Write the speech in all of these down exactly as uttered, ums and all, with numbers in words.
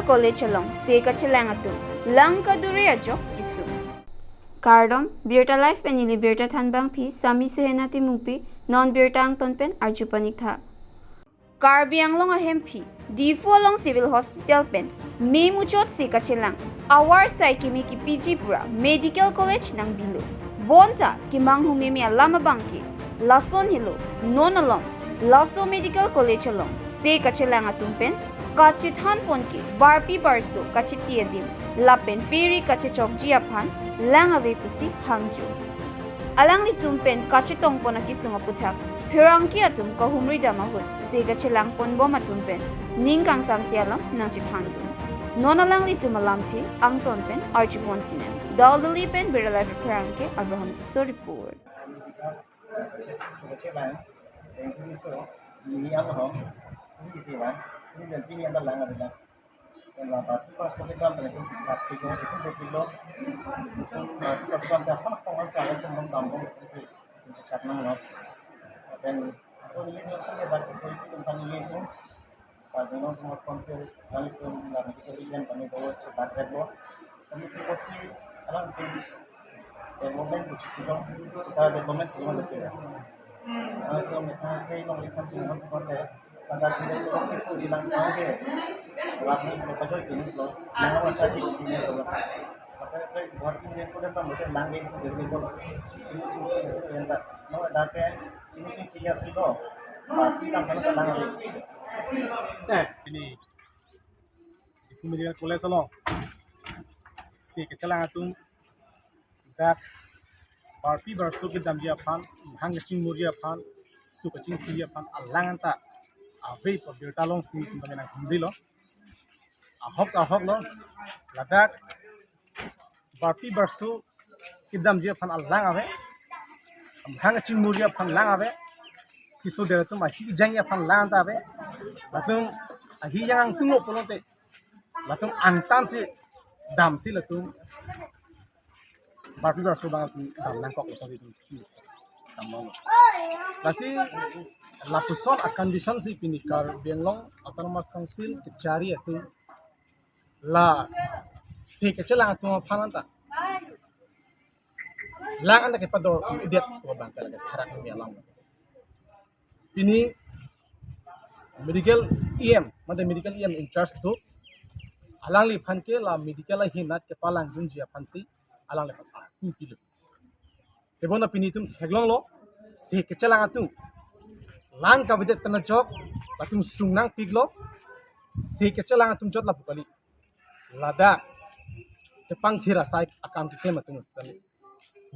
College along se kachelang atum lang kadure ajok kesung. Kardom, Birta Live pen neli Birta Thanbangpi, Sami Suhena Timungpi, non Birta angton pen arju paniktha. Karbi Anglong ahemphi, Diphu along Civil Hospital pen me muchot se kachelang, awar sai keme kepiji pura Medical College nangpilo. Bonta kemanghu meme alam abangke lason helo, non along laso Medical College along se kachelang atum pen kachethan ponke barpi barso kachiti adim lapen peri kachechokji aphan lang ave pusi hangjo. Alanglitum pen kachetong pon akesung aputhak pherangke atum kahumri dam ahut se kachelang ponbom atum pen ning kangsamse alam nangchethan dun. Non alanglitum alamthe angton pen arju pon sinem. Daldali pen Birta Live pherangke Abraham Tisso report. Kami tu buat si alang tu development tu kita development tu mana tu ya. Alang tu mereka kayak nong ikan sini kan sampai pada kita tu pasti sudah bilang tahu deh. Alang ni kalau kerja gini tu, nama masa di sini tu. Apa apa buat ini pun dah sampai langit tu jadi pun ini sini tu yang tak mau ada ke ini sini tiga kilo. Mati kan kalau langit. Nah, ini Diphu Medical College along se kachelang atum dak barpi barso kedamji aphan, hang kachingmurji aphan, su kachingthiji aphan alang anta ave pu birta alongsi nangkemri lo. Ahok ahok lo, ladak barpi barso kedamji aphan alang ave, hang kachingmurji aphan lang ave, keso der atum ahi jangji aphan lang anta ave, latum ahi jang angtung lo pulote latum angtan si damsi latum barpi barso abang atum dam nangkok lo sasi atum dam nanglo. Lasi lapuson a condition si pini Karbi Anglong Autonomous Council kechari atum la se kachelang atum aphan anta lang anta kepador idet ko bang kala ketherak ni alam. Pini medical E M, mate medical E M in charge tu, alangliphan ke la medical ahinat kepalangdunji aphansi alangliphan arpu pilo. Tebona pini itum theklonglo, se kachelang atum lang kavedet pen ajok latum sung nangpiklo, se kachelang atum chot lapu kali. Ladak kepangthir asai akam keklem atum sitame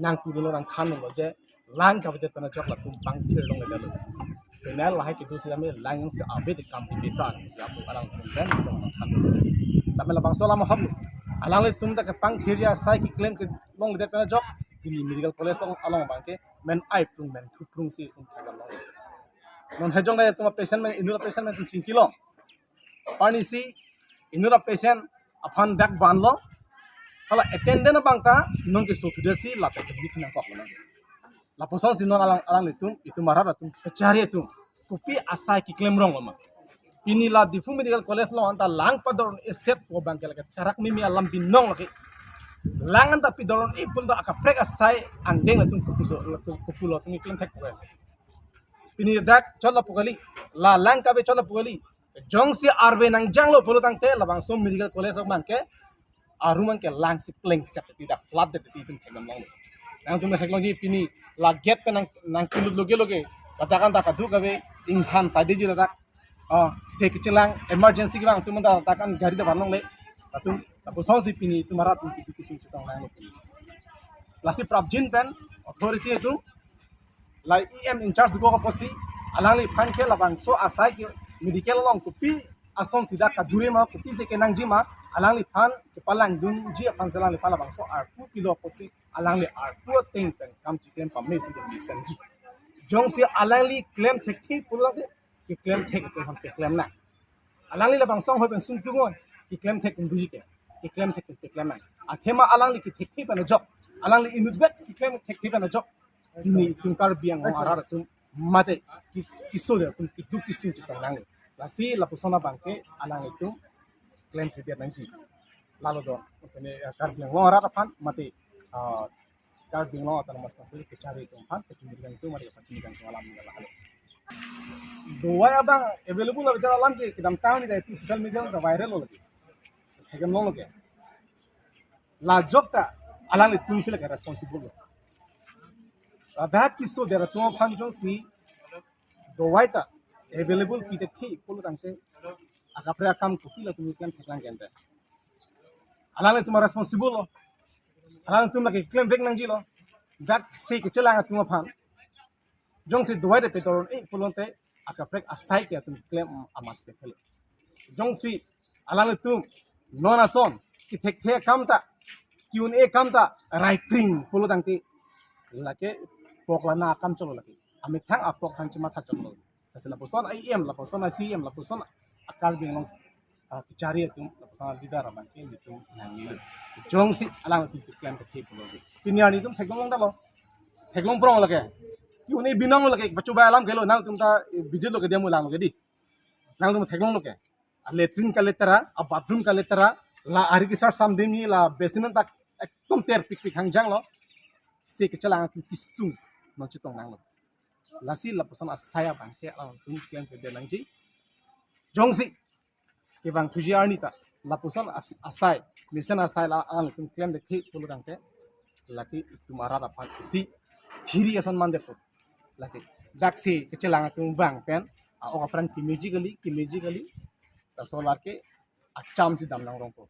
nangpudunlo, nangthandunlo je lang kavedet pen ajok latum pangthir longledetlo. Penal lahai kedo sitame lang jongsi ave te kam pipesa si apu alang atum pen nangthandunlo. Tame labangso alam ahoklo. Alanglitum ta kepangthirji asai keklem kelongledet pen ajok pini medical college along abangke men ai prung men thu prungsi itum thekdam long. Non hejong dai atum patient men, inut apatient men atum chingkilong. Arnisi inut apatient aphan dak vanlo. Hala attendant abang ta non keso thudetsi lapen admit thu nangkoklo. Lapusonsi non alang alanglitum, itum arat atum, kechari atum, kopi asai keklem rong lo ma? Pini la Diphu Medical College along anta lang pador un-e set ko bang kala ketherak mimi alam binong lagi. Lang anta pidor un-e pulote akaprek asai angdeng latum kopuso, kopulo atum keklem thek ko. Pini dak chot lapu kali, la lang kave chot lapu kali. Jongsi arve nangjanglo pulo tangte labangso medical college abangke arum abangke langsi plengset ti dak flood det ti itum thekdam long. Nangtum theklongji pini la gate pen nang nangkilut loge loge, ladak anta kaduk kave inghan sadeji ladak. Oh, se kachelang emergency kevang atum anta ladak an gari ta van longle. Latum lapusonsi pini itum arat atum kitu kisung chetong nanglo. Lasi prapjin pen authority atum la E M in charge dokok apotsi alangliphan ke labangso asai ke medical along kopi asonsi dak kadure ma, kopisi kenangji ma, alangliphan kepalangdunji aphansi alangliphan labangso arpu pilo apotsi alangli arpu ateng pen kam chiklem pame si dem lisenji. Jongsi alangli klem thekthe pulote keklem thek atum aphan keklem nang. Alangli labangso anghoi pen sungtung oi, keklem thek atum doji ke, keklem thek atum keklem nang. Athema alangli kethekthe pen ajok, alangli inutvet keklem thekthe pen ajok, pini itum Karbi Anglong arat atum mate ki, keso der atum keduk kesung chetong nanglo. Lasi lapuson abangke alanglitum klem thedet nangji. Lalo do, pene, eh, Karbi Anglong arat aphan mate, ah, Karbi Anglong Autonomous Council kachari atum aphan, kachumri atum mate kachumri atum alam ni lalo. Dawai abang available lo, bichar alam ke kedamtang ni dai tu social media ta viral lo lagi. Theklong lo ke. La ajok ta alanglitum si lake responsible lo. Ladak keso der atum aphan jongsi dawai ta available pidet the pulo tangte akaprek akam kopi latum klem theklang gente. Alanglitum responsible lo. Alanglitum lake klemvek nangji lo. Dak se kachelang atum aphan jongsi dawai ta pedoron-e pulote akaprek asai ke atum klem amas ke thelo. Jongsi alanglitum non ason kethekthe akam ta, Q and A akam ta raipring pulo tangte lake pok lana akam cholo lake. Amethang apok aphan chematha cholo. Lasi lapuson a-EM, lapuson a-CEM, lapuson a-Karbi Anglong, ah, kachari atum, lapuson a-leader abang ke nelitum nangnelo. Jongsi alangtum si klem kethe pulo. Pini arni itum theklong longdalo. Theklong prong lake. Q and A binong lake, pachobai alam kelo, nangtum ta, eh, visit lo ke dia mulang lo ke di. Nangtum theklong lo ke. A-latrine kaletera, a-bathroom kaletera, la ari kesar samdemi, la basin ta ekdom terpikpik hangjang lo. Se kachelang atum kesung non chetong nanglo. Lasi lapuson asai abang ke alangtum klem thedet nangji. Jongsi kevang thuji arni ta lapuson as-, asai, mesen asai la alangtum klemdet the pulo tangte lake itum arat aphan isi thiri ason mandetpo. Lake dak se kachelang atum abang pen a-ok apran kemeji kali, kemeji kali. Laso lake acham si dam nangrongpo.